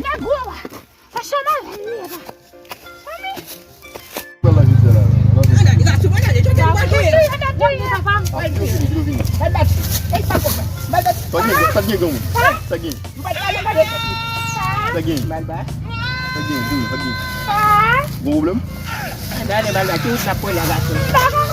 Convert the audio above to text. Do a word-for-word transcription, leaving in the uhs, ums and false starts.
Nèg gwo a. Sa chanm avè l ye la. Mami. Sa gen, sa gen granmoun. Sa gen. Sa gen. Sa gen. Gon pwoblèm? Gade Malba, ki wout l ap pran la gason.